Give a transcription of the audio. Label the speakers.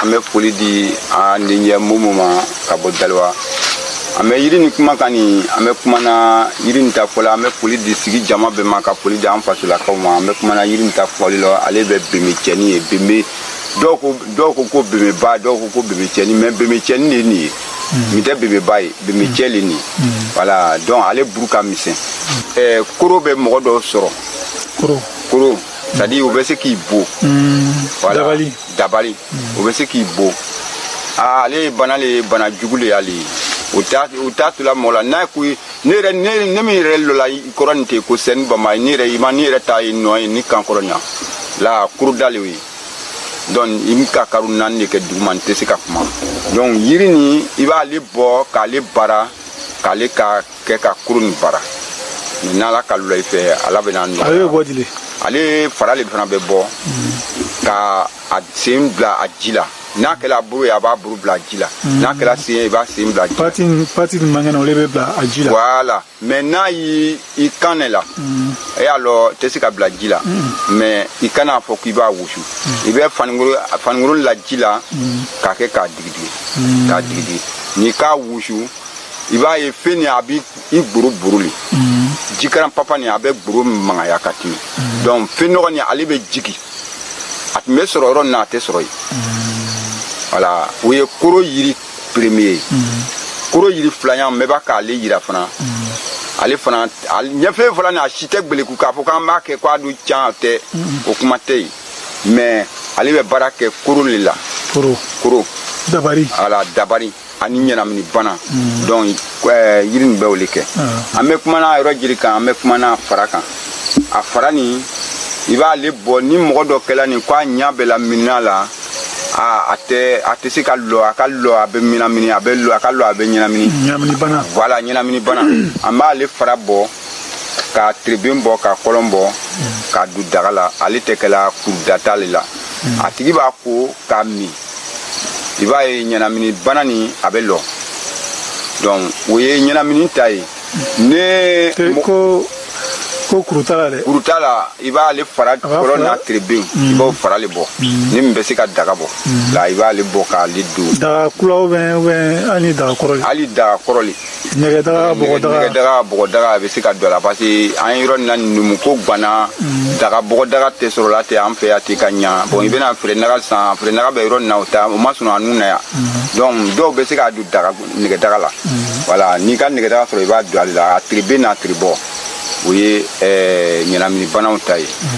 Speaker 1: An bɛ foli di an denkɛ Momo ma ka bɔ Daliwa. An bɛ yiri ni kuma kan nin, an bɛ kuma na yiri nin ta fɔla. An bɛ foli di sigi jama bɛɛ ma, ka foli di an fasolakaw ma. An bɛ kuma na yiri nin ta fɔli la. Ale bɛ beme cɛni ye. Beme, dɔw ko ko bemeba, dɔw ko ko beme cɛni, mais beme cɛni de ye nin ye. Nin tɛ bemeba ye, beme cɛ le nin ye. Voilà, donc ale buru ka misɛn. Koro bɛ mɔgɔ dɔw sɔrɔ.
Speaker 2: Koro?
Speaker 1: Koro, c'est à dire u bɛ se k'i bon. Voilà.
Speaker 2: Dabali.
Speaker 1: Dabali, o bɛ se k'i bon. Aa, ale ye bana le ye, bana jugu le y'ale ye. O t'a tola mɔgɔ la n'a ko ne yɛrɛ, ne min yɛrɛ lɔla i kɔrɔ nin ten ko sɛni bama ne yɛrɛ i ma ne yɛrɛ ta ye nɔ ye ni kan kɔrɔ nin la koro da le o ye. Donc i bɛ ka karo 4 de kɛ duguma, n tɛ se ka kuma. Donc yiri nin, i b'ale bɔ k'ale bara, k'ale ka kɛ ka koro nin bara. Mais n'Ala ka lɔ i fɛ, Ala bɛ n'a nɔgɔya.
Speaker 2: Ale bɛ bɔ di le?
Speaker 1: Ale fara le fana bɛ bɔ ka a sen bila a ji la. N'a kɛla buru ye, a b'a buru bila a ji la. N'a kɛla sen ye, i b'a sen bila a ji la.
Speaker 2: Partie nin man kɛnɛ, olu bɛ bila a ji la.
Speaker 1: Voilà, mais n'a y'i i kan ne la, e y'a lɔ tɛ se ka bila ji la, mais i kana fɔ k'i b'a wusu. I bɛ fanikoro la ji la k'a kɛ k'a digidigi, k'a digidigi. N'i k'a wusu, i b'a ye fɛn nin a b'i i gboro boro le. Jikaran papa nin, a bɛ gboro magaya ka tɛmɛ. Donc fɛn nɔgɔ nin, ale bɛ jigi. A tun bɛ sɔrɔ yɔrɔ min na, a tɛ sɔrɔ yen. Voilà, o ye koro yiri premier ye. Koro yiri filanan, n bɛ b'a k'ale yira fana. Ale fana ɲɛfɛ fana ni a si tɛ gbeleku k'a fɔ k'an b'a kɛ k'a dun can tɛ, o kuma tɛ yen. Mais ale bɛ baara kɛ koro le la.
Speaker 2: Koro?
Speaker 1: Koro.
Speaker 2: Dabari.
Speaker 1: Ala dabari ani ɲɛnamini bana. Donc yiri nin bɛ o le kɛ. An bɛ kuma n'a yɔrɔ jiri kan, an bɛ kuma n'a fara kan. A fara nin, i b'ale bɔ ni mɔgɔ dɔ kɛla nin ko a ɲa bɛ la minina la, a tɛ se ka lɔ, a ka lɔ a bɛ minamini, a bɛ lɔ, a ka lɔ, a bɛ ɲɛnamini.
Speaker 2: Ɲɛnamini bana.
Speaker 1: Voilà, ɲɛnamini bana. An b'ale fara bɔ ka tiribin bɔ, ka kɔlɔn bɔ, k'a don daga la. Ale tɛ kɛla kurudata le la. A tigi b'a ko k'a min, i b'a ye ɲɛnamini bana nin, a bɛ lɔ. Donc o ye ɲɛnamini ta ye ne.
Speaker 2: Ko kuru t'a la dɛ.
Speaker 1: Kuru t'a la. I b'ale fara
Speaker 2: A b'a
Speaker 1: kɔlɔn
Speaker 2: fara-
Speaker 1: n'a tiribin, i b'o fara le bɔ. Ni min bɛ se ka daga bɔ la, i b'ale bɔ k'ale don.
Speaker 2: Daga kula ou bien hali ni daga kɔrɔ ye?
Speaker 1: Hali daga kɔrɔ le.
Speaker 2: Nɛgɛ daga, bɔgɔ daga?
Speaker 1: Nɛgɛ daga, bɔgɔ daga, a bɛ se ka don a la, parce que an ye yɔrɔ nin na, numu ko ganna, daga bɔgɔ daga tɛ sɔrɔ la ten an fɛ yan ten ka ɲa. Bon, i bɛna feere san, feere bɛ yɔrɔ nin na, o ta o ma sɔn a nun na yan. Donc dɔw bɛ se k'a don daga, nɛgɛ daga la. Voilà, n'i ka nɛgɛ daga sɔrɔ, i b'a don ale la, a tiribin n'a tiribɔ. O ye ɲɛnamini banaw ta ye.